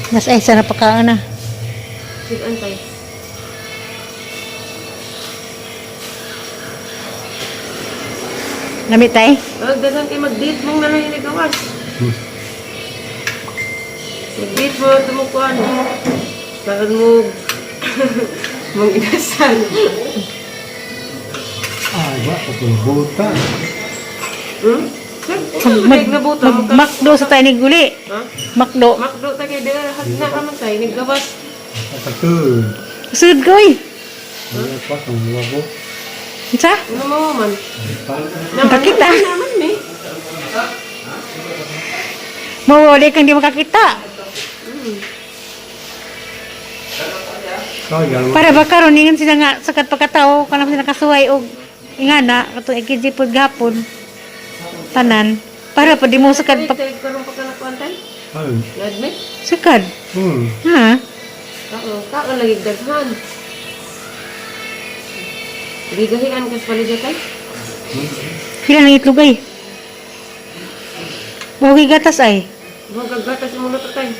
Mas ay sana pagkaan na. Sige, antay. Lamit tay. Wag daghan kay mag-date mong nanay ni gawas. Mag-date mo tumukuan. Saan mo mong inasal. Ah, wa ko kung buta. Mag nabuta mo ka. Makdo sa tayo ni guli. Ha? Makdo. Makdo ta kay dira hagna ka man tay niggawas. Katakul. Sud ko oy. Wala pa kung wabo. Unsa? Ano mo man? Pa. Nakakita. Naman ni. Mawali kang di makakita. Kaya Para ba karon ingon sila nga sakat pagkatao kanang sila kasuway og ingana katong ikiji pod gapon. Tanan para pa di mo sakad pa Tay karon pa ka nakuan tay. Ay. Na-admit? sakad. Ha? Kaon, kaon lagi daghan. Gigahian kas palidya tay. Pila nang itlog ay? Buhok gatas ay. Buhag kag gatas mo luto tay.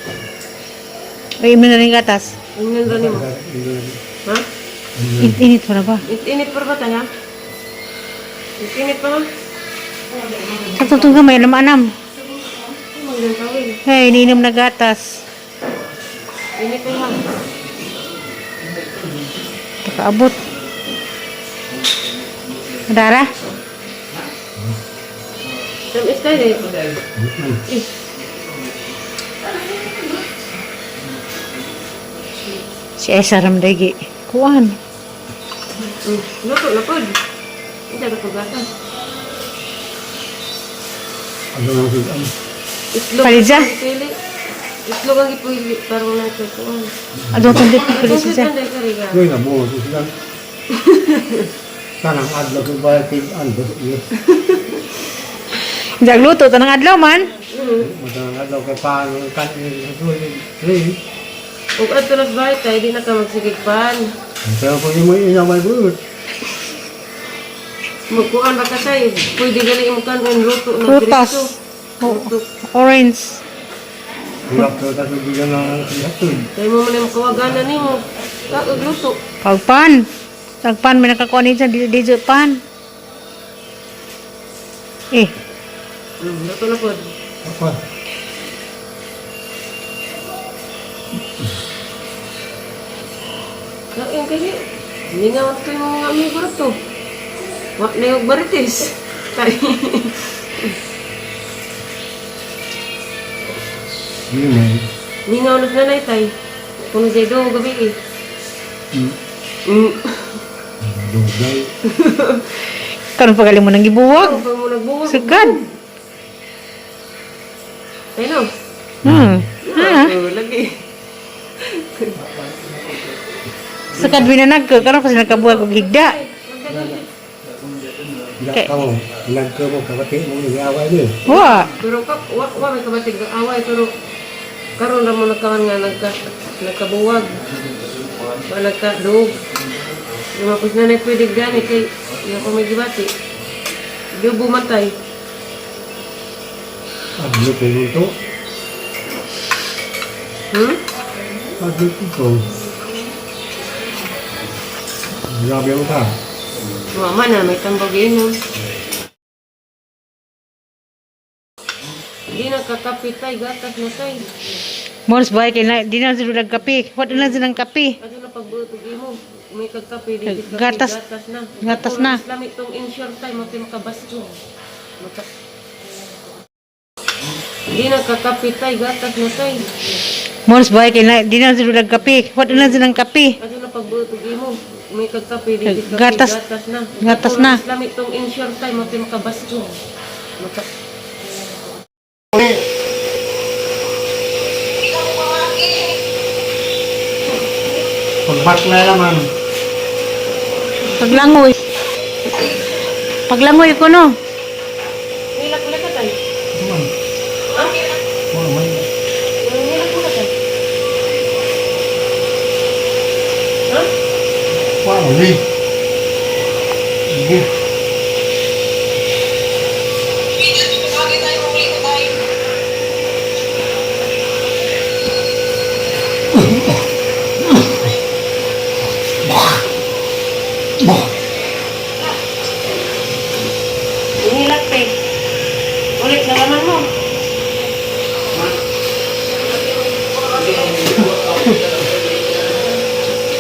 Ay, imo na rin gatas. Ingnan ra nimo. Ha? Init mo na ba? Init pa ba tay ha? Init pa ha? Sa tutong gamay, anam-anam. Ay, manggang tawin. Hey, iniinom na gatas. Init pa ha. Pakaabot. Dara? Tamis tayo eh. Eh, Si Esa Ramdegi. Kuan. Luto na pod. Hindi ka paggatas. Ano ang sudan? Itlog Palidya? ang gipili. Itlog ang gipili parang natin kuan. Ano itong dito pili Kung siya? saan tayo kariga. Uy, na mo sudan. Tanang adlaw ko ba kay ando. Jagluto, tanang adlaw man. Matanang adlaw kay paano kan ni. Ug adto nas bahay tayo, di na ka magsigig pan. Pero kung imo inamay buot. Magkuan ba ka tayo? Pwede gali imong kanon luto na Prutas. diretso. Luto. Orange. Hirap ko ta sudan na hatun. Kay mo man imong kawaganan nimo. Kaog luto. Pagpan. Tagpan, may nakakuha niya dyan. Dito pan. Eh, Luto na pod. Apa? Kain kay Ningaw to yung mga amigo ra to. Wa na yung barites. Kay Ni may. Ningaw na nanay tay. Kung siya do gabi eh. Dugay. Karon pagaling mo nang gibuwag. Pag mo nagbuwag. Sugad. Ay no. Ha? Oh, lagi. Sukad binanag ko. Karon pa sila nakabuwag og higda. Ila ka mo, ilang ka mo kapatid mo ni away ni. Wa. Pero kap wa wa may kabatig nga away pero karon ra mo nagkawan nga nagkabuwag. Wa nagkadug. Lumapos na na pwede gani kay iya ko may gibati. Dubo man tay. Adlo ko nito. Adlo ko. Grabe ang ka. Mama na may tambag yun. Di nagkakape tay, gatas na tay. Mors boy kay na di na sila nagkape. Wa na sila kape. Ano na pagbuot imo? May kagkape di kape, Gatas. gatas na. Gatas na. Lami tong insure tay mo makabasto. Maka Di nagkakape tay, gatas na tay. Mors boy kay na di na sila nagkape. Wa na sila kape. Ano na pagbuot imo? May kagkape di kape, Gatas. gatas na. Gatas na. Lami tong insure tay mo makabasto. Maka Pagbat na naman. Paglangoy. Paglangoy ko no. Nilak pula ka tay. Man. Ha? Wa man. Nilak pula tay. Ha? Wa man ni. Bu.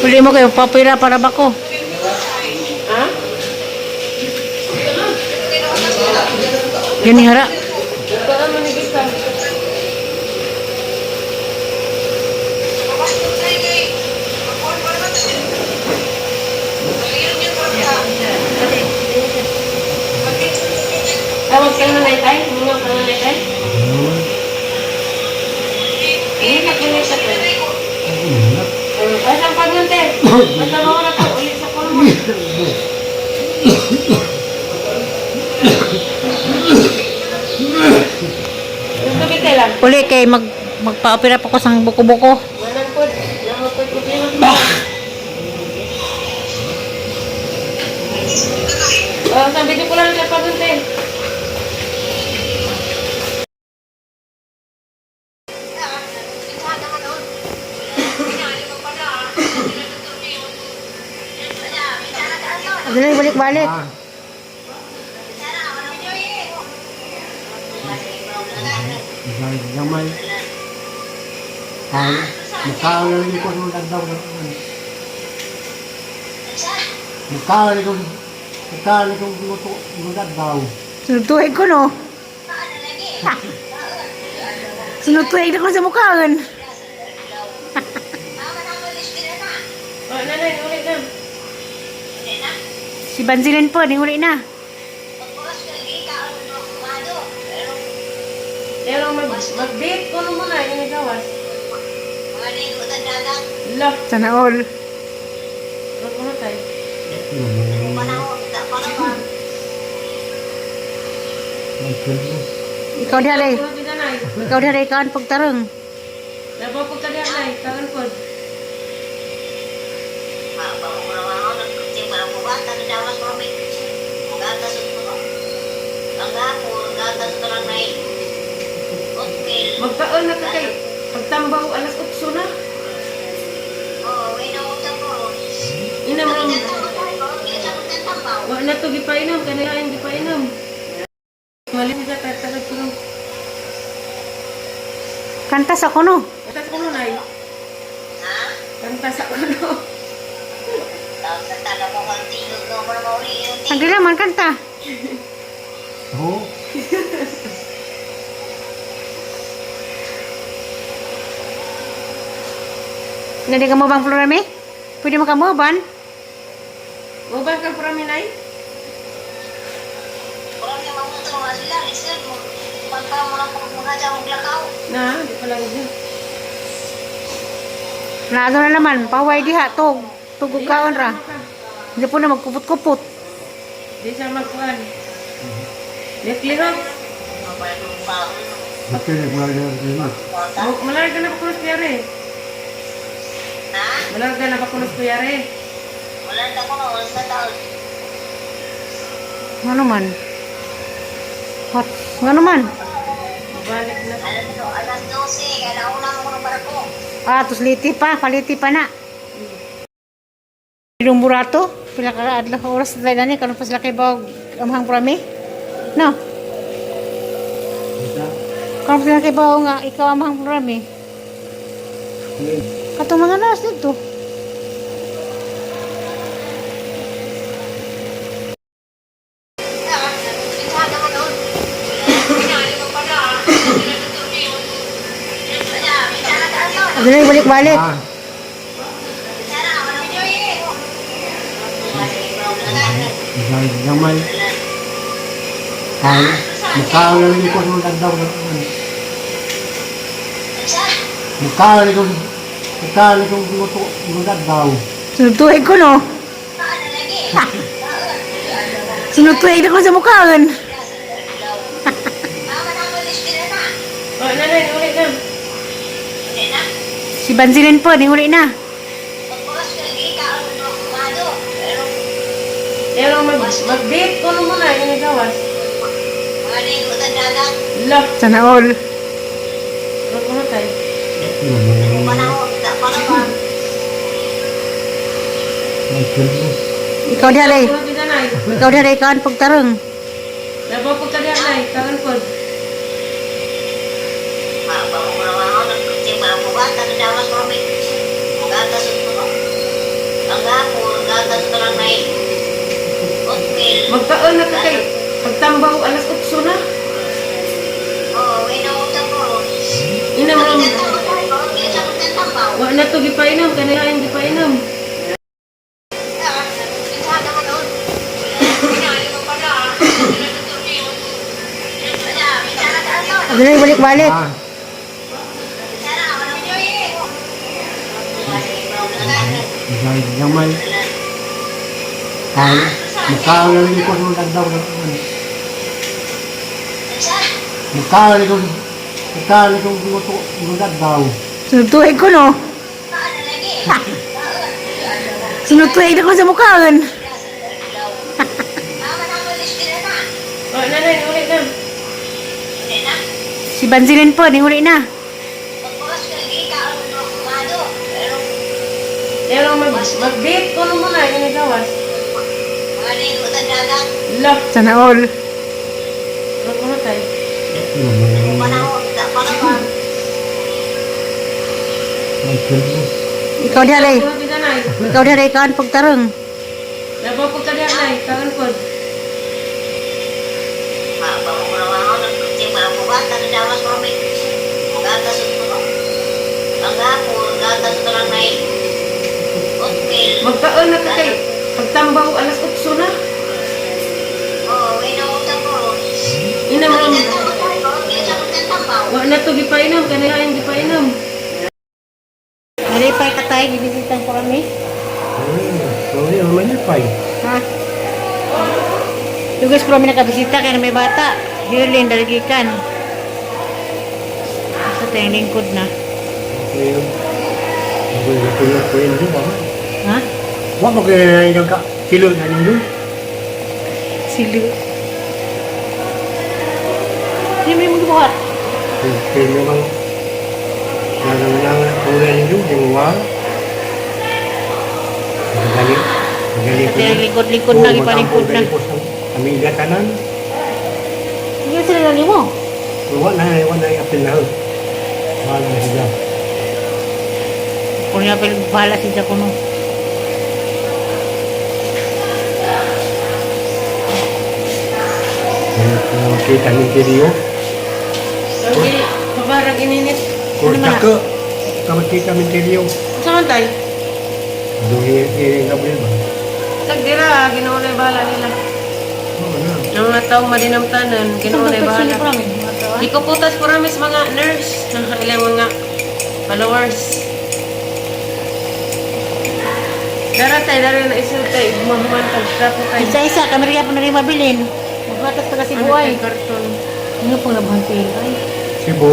Uli mo kayo, papira para bako. Ha? Gani hara. Kaan mo ni kita. Tawag ka na tay. Mga ka na tay. Eh, nakinig sa te. Ay, saan pa nun, te? Basta mo na to. Ulit sa kulo mo. Yung tubig te lang. Uli kay magpa-opera pa ko sa buko-buko. Manang po. Namang po problema. Oh, sabi ko lang siya pa dun, te. Dali, balik-balik. Ah. Gamay. Ah, mukha ko nung lagdaw. Mukha ko luto nung lagdaw. Sinutuig ko, no? Sinutuig na ko sa mukhaan. Oh, nanay, ulit na. Si Banzilin po, uli na. Pero mag-date ko na muna, yung gawas. La, Sana all. wag mo na tayo. Ikaw dali. Tulog kita, nay. Ikaw dali, ikaw ang pagtarong. Napapag ka diyan, nay. Tagal po. Magkaon na ka kay pagtambaw alas 8 na. Inam ram. Wa na to gipainom kanila ang gipainom. Mali sa tagal ko. Kanta sa kuno. Kanta sa kuno, nay. Kanta sa kuno. Ang dila man kanta. Oo. Nadi ka mo bang Florame? Pwede mo ka mo ban? Mo ba ka prami, nay? Na, di pa lang dyan. Naado na naman, paway diha tog. Tugog kaon ra. Hindi po na magkupot-kupot. Di siya magkuhan. Neklihok. Makinig mo lang yun. Malarga na pa kunos kuyari. Malarga na pa kunos kuyari. Ano man? Hot. Ano man? Balik na. Ah, tos liti pa, paliti pa na. Ilong burato, pila ka adlaw oras na tayo nani, karon pa sila kay bawag amhang prami. No, karon pa sila kay bawag nga ikaw amhang prami. Katong mga nurse dito. Dali, balik-balik. Ah. Gamay. Ah, mukha ko nung lagdaw. Mukha ko luto nung lagdaw. Sinutuig ko, no? Sinutuig na ko sa mukhaan. Oh, nanay, ulit na. Si Banzilin po, uli na. Pero mag-date ko na muna, yung gawas. La, Sana all. wag mo na tayo. Ikaw dali. Tulog kita, nay. Ikaw dali, ikaw ang pagtarong. Napapag ka diyan, nay. Tagal po. Pagtambaw alas 8 na. Ina mo. Wa na to gipainom kanila yung gipainom. Dali balik-balik. Ah, dahil gamay. Ay, mukha lang ko nung lagdaw ng ano. Mukha lang ko, mukha lang ko luto nung lagdaw. Sinutuig ko no. Sinutuig na ko sa mukhaan. Oh, nanay, ulit na. Si Bansilin po, ni na. Pero mag-date ko na muna, yun ang gawas. La, Sana all. ano tayo? Ikaw diha lay. Ano kita nay? Ikaw diha lay kaan pagtarong. Labaw po ka diyan nay, kaon po. Magkaon na ka kay pagtambaw alas 8 na. Ina mo. Wa na to gipainom kanila yung gipainom. Nalipay ka tayo, gibisitan ko kami. Sorry, ang malipay. Ha? Lugas po kami nakabisita kaya na may bata. Hirlin, dalagikan. Sa tayong lingkod na. Okay. Ako yung nakulong ko yun, di ba? Ha? Wa mo kaya yung ka kilo na ninyo. Sili. Hindi mo yung buhat. Kaya naman nangangang kulay ninyo, yung wa. Magali, magali Sa tayong lingkod-lingkod na, gipalingkod na. Pamilya tanan. Hindi sila nani mo. Wa na apil na. Wa na siya. Kung nga bahala si Jacono. Kita ni kiriyo. Ang pabarang ininit. Kurta ka. Kama kita ni kiriyo. Sa man tay? Duhi kiri Gabriel ba? Tag dira Ginoo na bahala nila. Oo na. Ang mga tao madinamtanan, Ginoo na bahala. Di ko putas po ramis mga nurse, ilang mga followers. Dara tay, dara na isod tay, mahuman tag trapo tay. Isa-isa, kami rin po na rin mabilin. Magbatas taga Ano Cebu ay. tay karton? Ano pong labuhan pil ay. Cebu.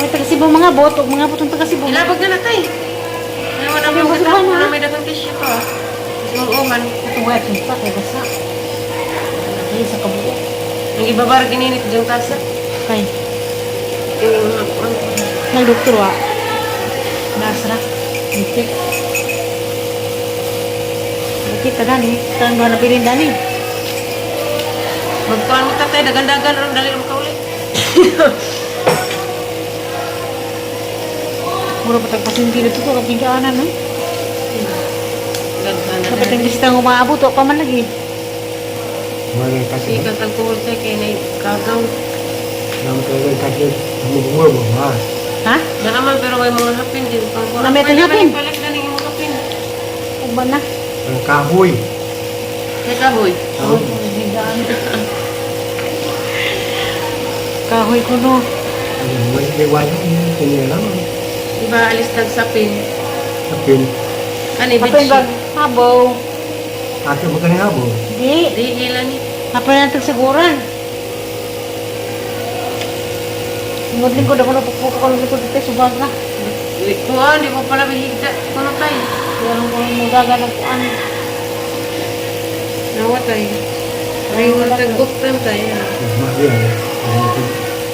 Mga taga Cebu mga bot, ug mga botong taga Cebu. Ilabag na na tay. Ano man ang Sabi mo, mga subukan tao na. na may dagang tissue to ah. Mas mag-uman. Itong white yung pa kay basa. Ay, sa kabuo. Ang iba ba gininit diyang tasa? Kay, Yung mga kuan. nagdoktor wa. Nasra. Itik. Kita dani, tanang doon na bilin dani. Magkuan mo tatay, dagan-dagan ron dali mo kauli. Mura pa tagpasinti dito to, kapag kaanan no. Daghan na. Dapat ang bisita ng umaabot, wa pa man lagi. Wala kasi. Sige kang tagtuhol tay kay nay kagaw. Nam kaya kasi mo mo ha. Ha? Naaman pero may mga hapin din pang kuan. Na may hapin? Palag na ning imong hapin. Uban na. Ang kahoy. Kay kahoy. Kahoy. Kahoy ko no. May liwanag kanya lang. Iba alis tag sapin. Apil. Ani Kapin bitch. bag habaw. Ate mo kanya habo. Di. Di ila ni. Kapin na tagsaguran. Lingkod-lingkod ako na pukpuk ako ng likod dito, subag na. Kuan di mo pala bihigda. Kuno tay. Kaya nung kung mudaga ng kuan. Nawa tay. Ay wala tag buktan tay. Mali.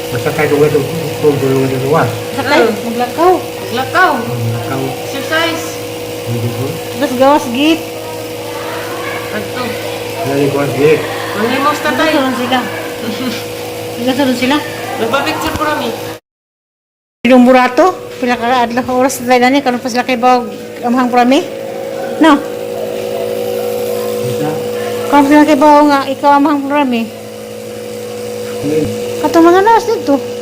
Basta tayo kung ito kung tulungan sa luwas. Sakay, maglakaw. Lakaw. Ang Exercise. hindi ko. Tapos gawas git. Adto. Nalikuan siya. Manghimos ta tay. Nagasunod sila. Nagasunod sila. Nagpa-picture po rami. Yung burato, pila ka adlaw oras na tayo nani, karon pa sila kay bawag amhang prami. No, Basta karon pa sila kay bawag nga ikaw amhang prami. Katong mga nurse dito.